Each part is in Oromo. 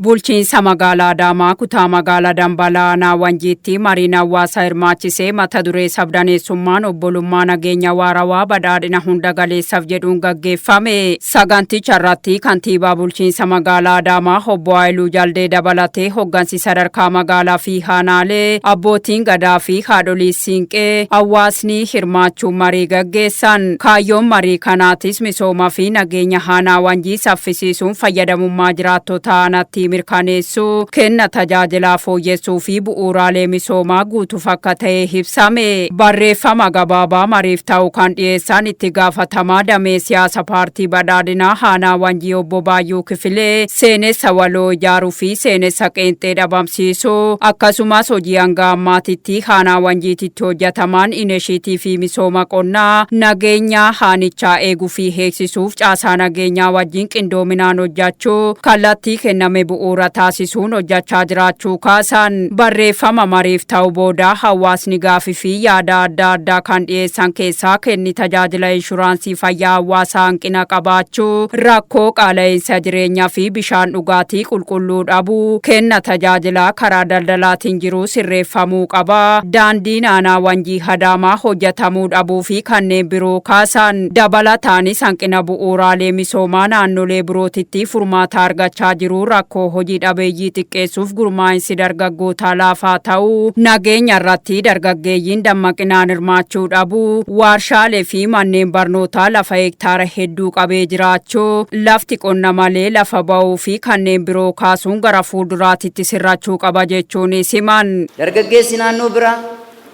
Bulchiinsa magaalaa Adaamaa kutaa magaalaa Dambalaa aanaa Wanjiitti mariin hawaasaa hirmaachisee mata duree sabdaneessummaan obbolummaa nageenya waarawaa badhaadhina hunda galeessaaf jedhuun gaggeeffame. Saganticha irratti kantiibaa bulchiinsa magaalaa Adaamaa obbo Haayiluu Jaldee dabalatee hoggansi sadarkaa magaalaa fi aanaalee, abbootiin gadaa fi haadholii siinqee, hawaasni hirmaachuun marii gaggeessan. Kaayyoon marii kanaatis misooma fi nageenya aanaa Wanjii saffisiisuun fayyadamummaa jiraattota aanaatti mirkaneessuu, kenna tajaajilaa fooyyessuu fi bu'uuraalee misoomaa guutuuf akka ta'e ibsame. Barreeffama gabaabaa mariif ta'u kan dhiyeessan itti gaafatamaa damee siyaasa paartii badhaadhinaa aanaa Wanjii obbo Baayyuu Kifilee, seenessa waloo ijaaruu fi seenessa qeenxee dhabamsiisuu, akkasumas hojii hanga ammaatitti aanaa Wanjiititti hojjetaman inisheetii fi misooma qonnaa, nageenya aanichaa eeguu fi eegsisuuf caasaa nageenyaa wajjin qindoominaan hojjechuu, kallattii kenname bu'uura taasisuun hojjechaa jiraachuu kaasan. Barreeffama mariif ta'u booda hawaasni gaafii fi yaada adda addaa kan dhiyeessan keessaa kenni tajaajila inshuraansii fayyaa hawaasaa hanqina qabaachuu, rakkoo qaala'insa jireenyaa fi bishaan dhugaatii qulqulluu dhabuu, kenna tajaajilaa karaa daldalaatiin jiru sirreeffamuu qaba, daandiin aanaa Wanjii Adaamaa hojjetamuu dhabuu fi kanneen biroo kaasan. Dabalataanis hanqina bu'uuraalee misoomaa naannolee birootitti furmaata argachaa jiru, rakkoo hojii dhabeeyyii xiqqeessuuf gurmaa'insi dargaggootaa laafaa ta'uu, nageenya irratti dargaggeeyyiin dammaqinaan hirmaachuu dhabuu, waarshaalee fi manneen barnootaa lafa hektaara hedduu qabee jiraachuu, lafti qonna malee lafa ba'uu fi kanneen biroo kaasuun gara fuulduraatitti sirrachuu qaba jechuunis himan. Dargaggeessi naannoo biraa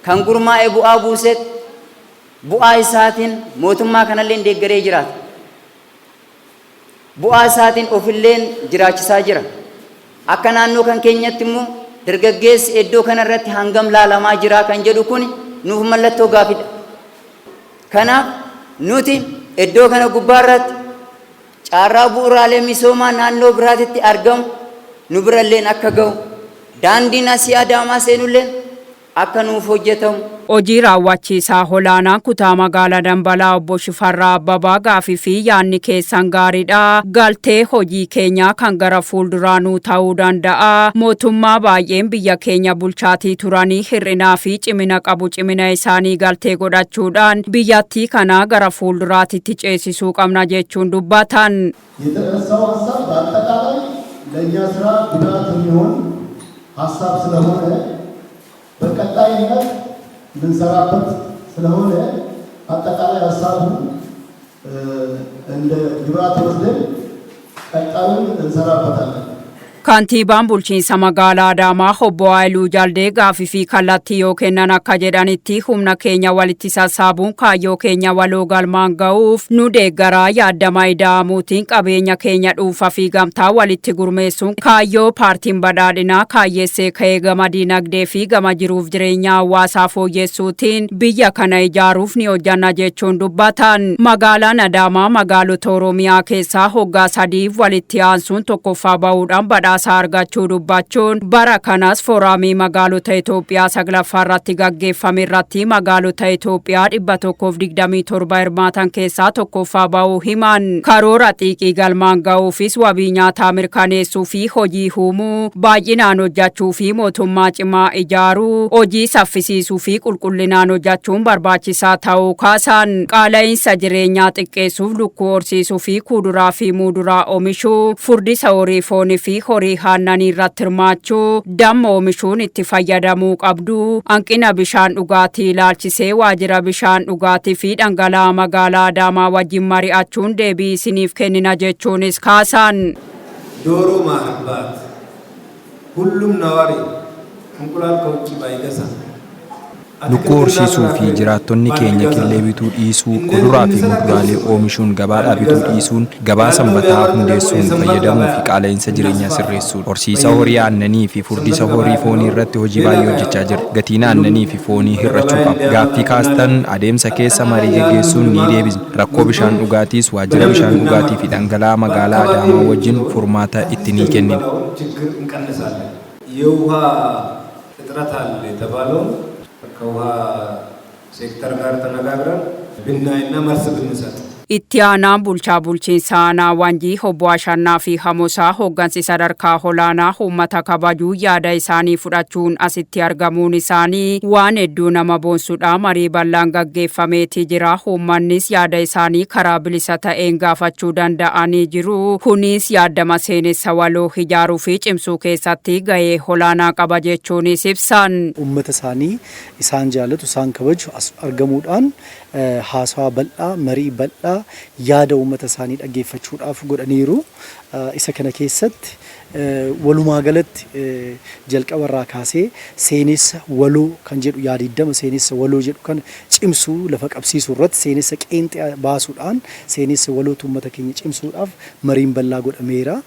kan gurmaa'e bu'aa buuseet bu'aa isaatiin mootummaa kanallee deeggaree jiraata. Bu'aa isaatiin ofilleen jiraachisaa jira. Akka naannoo kan keenyatti immoo dargaggeessi iddoo kanarratti hangam laalamaa jira kan jedhu kun nuuf mallattoo gaafidha. Kanaaf nuti iddoo kana gubbaarratti carraa bu'uuraalee misoomaa naannoo biraatitti argamu nu biralleen akka ga'u, daandiin asii Adaamaa seenulleen akka nuuf hojjetamu. Hojii raawwachiisaa olaanaan kutaa magaalaa Dambalaa obbo Shifarraa Abbabaa gaafii fi yaadni keessan gaariidha. Galtee hojii keenyaa kan gara fuulduraa nuu ta'uu danda'a. Mootummaa baay'een biyya keenya bulchaatii turanii hir'inaa fi cimina qabu, cimina isaanii galtee godhachuudhaan biyyattii kana gara fuulduraatitti ceesisuu qabna jechuun dubbatan. የተነሳው ሀሳብ በአጠቃላይ ለእኛ ስራ ግብዓት የሚሆን ሀሳብ ስለሆነ፣ በቀጣይነት የምንሰራበት ስለሆነ፣ አጠቃላይ ሀሳቡ እንደ ግብዓት ወስደን ቀጣዩን እንሰራበታለን። Kantiibaan bulchiinsa magaalaa Adaamaa obbo Haayiluu Jaldee gaafii fi kallattii yoo kennan akka jedhanitti, humna keenya walitti sassaabuun kaayyoo keenya waloo galmaan ga'uuf nu deeggaraa yaaddama ida'amuutiin qabeenya keenya dhuunfaa fi gamtaa walitti gurmeessuun kaayyoo paartiin badhaadhinaa kaayyeessee ka'ee gama diinagdee fi gama jiruuf jireenya hawaasaa fooyyessuutiin biyya kana ijaaruuf ni hojjanna jechuun dubbatan. Magaalaan Adaamaa magaalota Oromiyaa keessaa hoggaa 3f walitti aansuun tokkoffaa bahuudhaan badhaasa argachuu dubbachuun, bara kanas fooramii magaalota Itoophiyaa saglaffaa irratti gaggeeffame irratti magaalota Itoophiyaa 127 hirmaatan keessaa tokkoffaa bahuu himan. Karoora xiiqii galmaan ga'uufis wabii nyaataa mirkaneessuu fi hojii uumuu, baay'inaan hojjechuu fi mootummaa cimaa ijaaruu, hojii saffisiisuu fi qulqullinaan hojjechuun barbaachisaa ta'uu kaasan. Qaala'insa jireenyaa xiqqeessuuf lukkuu horsiisuu fi kuduraa fi muduraa oomishuu, furdisa horii foonii fi horii aannanii irratti hirmaachuu, damma oomishuun itti fayyadamuu qabdu, hanqina bishaan dhugaatii ilaalchisee waajjira bishaan dhugaatii fi dhangala'aa magaalaa Adaamaa wajjin mari'achuun deebii isiniif kennina jechuunis kaasan. ዶሮ ማርባት ሁሉም ነዋሪ እንቁላል ከውጭ ባይገዛ፣ Lukkuu horsiisuu fi jiraattonni keenya killee bituu dhiisuu, kuduraa fi muduraalee oomishuun gabaadhaa bituu dhiisuun, gabaa sanbataa hundeessuun fayyadamuu fi qaala'insa jireenyaa sirreessuudha. Horsiisa horii aannanii fi furdisa horii foonii irratti hojii baay'ee hojjechaa jira. Gatiin aannanii fi foonii hir'achuu qaba. Gaaffii kaastan adeemsa keessa marii geggeessuun ni deebisna. Rakkoo bishaan dhugaatiis waajjira bishaan dhugaatii fi dhangala'aa magaalaa Adaamaa wajjin furmaata itti ni kennina. ችግር እንቀንሳለን። የውሃ እጥረት አለ የተባለውን ከውሃ ሴክተር ጋር ተነጋግረን ብናይና መልስ ብንሰጥ። Itti aanaan bulchaa bulchiinsa aanaa Wanjii obbo Ashannaa fi Hamosaa hooggansi sadarkaa olaanaa uummata kabajuu yaada isaanii fudhachuun asitti argamuun isaanii waan hedduu nama boonsudha. Marii bal'aan gaggeeffameeti jira. Uummannis yaada isaanii karaa bilisa ta'een gaafachuu danda'anii jiru. Kunis yaadama seenessa waloo ijaaruu fi cimsuu keessatti gahee olaanaa qaba jechuunis ibsan. Uummata isaanii isaan jaallatu, isaan kabaju as argamuudhaan haasawaa bal'aa, marii bal'aa yaada uummata isaanii dhaggeeffachuudhaaf godhaniiru. Isa kana keessatti walumaa galatti jalqabarraa kaasee seenessa waloo kan jedhu, yaadiddama seenessa waloo jedhu kan cimsuu, lafa qabsiisuu irratti, seenessa qeenxee baasuudhaan seenessa walootu uummata keenya cimsuudhaaf mariin bal'aa godhameera.